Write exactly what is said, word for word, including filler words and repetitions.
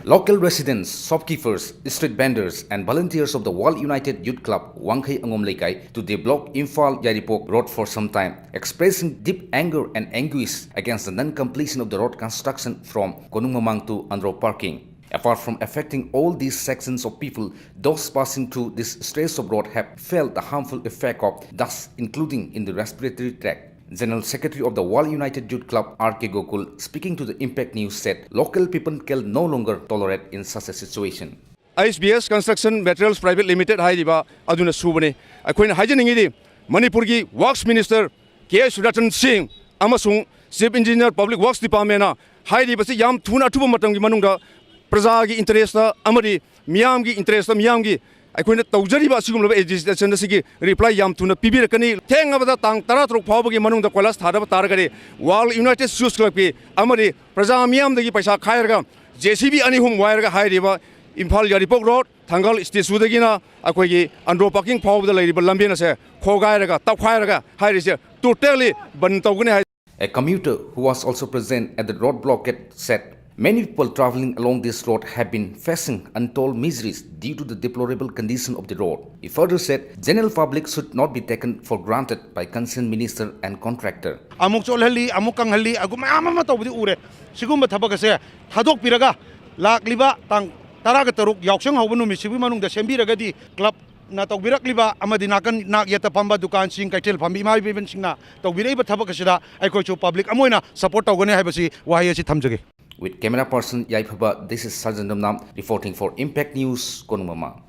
Local residents, shopkeepers, street vendors, and volunteers of the World United Youth Club, Wangkhei Angom Leikai, to deblock Imphal Yairipok Road for some time, expressing deep anger and anguish against the non-completion of the road construction from Konung Mamang to Andro parking. Apart from affecting all these sections of people, those passing through this stretch of road have felt the harmful effect of dust, including in the respiratory tract. General Secretary of the World United Youth Club, R K Gokul, speaking to the Impact News, said local people can no longer tolerate in such a situation. I S B S Construction Materials Private Limited ꯍꯥꯏꯔꯤꯕ ꯑꯗꯨꯅ ꯁꯨꯕꯅꯤ꯫ ꯑꯩꯈꯣꯏꯅ ꯍꯥꯏꯖꯅꯤꯡꯉꯤꯗꯤ, ꯃꯅꯤꯄꯨꯔꯒꯤ Works Minister ꯀꯦ ꯑꯦꯁ ꯔꯇꯟ ꯁꯤꯡ ꯑꯃꯁꯨꯡ Chief Engineer Public Works Departmentꯅ ꯍꯥꯏꯔꯤꯕꯁꯤ ꯌꯥꯝ ꯊꯨꯅ ꯑꯊꯨꯕ ꯃꯇꯝꯒꯤ ꯃꯅꯨꯡꯗ ꯄ꯭ꯔꯖꯥꯒꯤ interestꯇ ꯑꯃꯗꯤ ꯃꯤꯌꯥꯝꯒꯤ interestꯇ, ꯃꯤꯌꯥꯝꯒꯤ ꯑꯩꯈꯣꯏꯅ ꯇꯧꯖꯔꯤꯕ ꯑꯁꯤꯒꯨꯝꯂꯕ agitation ꯑꯁꯤꯒꯤ reply ꯌꯥꯝ ꯊꯨꯅ ꯄꯤꯕꯤꯔꯛꯀꯅꯤ꯫ ꯊꯦꯡꯉꯕꯗ ꯇꯥꯡ ꯇꯔꯥꯇꯔꯨꯛ ꯐꯥꯎꯕꯒꯤ ꯃꯅꯨꯡꯗ ꯀꯣꯏꯂꯥꯁ ꯊꯥꯗꯕ ꯇꯥꯔꯒꯗꯤ World United Youth Clubꯀꯤ ꯑꯃꯗꯤ ꯄ꯭ꯔꯖꯥ ꯃꯤꯌꯥꯝꯗꯒꯤ ꯄꯩꯁꯥ ꯈꯥꯏꯔꯒ J C B ꯑꯅꯤ ꯑꯍꯨꯝ ꯋꯥꯏꯔꯒ ꯍꯥꯏꯔꯤꯕ ꯏꯝꯐꯥꯜ ꯌꯥꯏꯔꯤꯄꯣꯛ ꯔꯣꯗ, ꯊꯪꯒꯥꯜ ꯁ꯭ꯇꯦꯆꯨꯗꯒꯤꯅ ꯑꯩꯈꯣꯏꯒꯤ ꯑꯟꯗ꯭ꯔꯣ ꯄꯥꯔꯀꯤꯡ ꯐꯥꯎꯕꯗ ꯂꯩꯔꯤꯕ ꯂꯝꯕꯦꯟ ꯑꯁꯦ ꯈꯣꯒꯥꯏꯔꯒ, ꯇꯧꯈꯥꯏꯔꯒ ꯍꯥꯏꯔꯤꯁꯦ totally ꯕꯟ ꯇꯧꯒꯅꯤ ꯍꯥꯏ꯫ A commuter who was also present at the road blockade said many people traveling along this road have been facing untold miseries due to the deplorable condition of the road. He further said general public should not be taken for granted by concerned minister and contractor. ꯑꯃꯨꯛ ꯆꯣꯠꯍꯜꯂꯤ, ꯑꯃꯨꯛ ꯀꯪꯍꯜꯂꯤ, ꯑꯗꯨ ꯃꯌꯥꯝ ꯑꯃ ꯇꯧꯕꯗꯤ ꯎꯔꯦ꯫ ꯁꯤꯒꯨꯝꯕ ꯊꯕꯛ ꯑꯁꯦ ꯊꯥꯗꯣꯛꯄꯤꯔꯒ ꯂꯥꯛꯂꯤꯕ ꯇꯥꯡ ꯇꯔꯥꯒ ꯇꯔꯨꯛ ꯌꯥꯎꯁꯪ ꯍꯧꯕ ꯅꯨꯃꯤꯠꯁꯤꯒꯤ ꯃꯅꯨꯡꯗ ꯁꯦꯝꯕꯤꯔꯒꯗꯤ clubꯅ ꯇꯧꯕꯤꯔꯛꯂꯤꯕ ꯑꯃꯗꯤ ꯅꯥꯀꯟ ꯅꯥꯛ ꯌꯦꯠꯇ ꯐꯝꯕ ꯗꯨꯀꯥꯟꯁꯤꯡ, ꯀꯩꯊꯦꯜ ꯐꯝꯕꯤ ꯏꯃꯥ ꯏꯕꯦꯟꯁꯤꯡꯅ ꯇꯧꯕꯤꯔꯛꯏꯕ ꯊꯕꯛ ꯑꯁꯤꯗ ꯑꯩꯈꯣꯏꯁꯨ public ꯑꯃ ꯑꯣꯏꯅ support ꯇꯧꯒꯅꯤ ꯍꯥꯏꯕꯁꯤ ꯋꯥꯍꯩ ꯑꯁꯤ ꯊꯝꯖꯒꯦ꯫ With camera person Yaifaba, this is Sarjan Dumnam reporting for Impact News, Konung Mamang.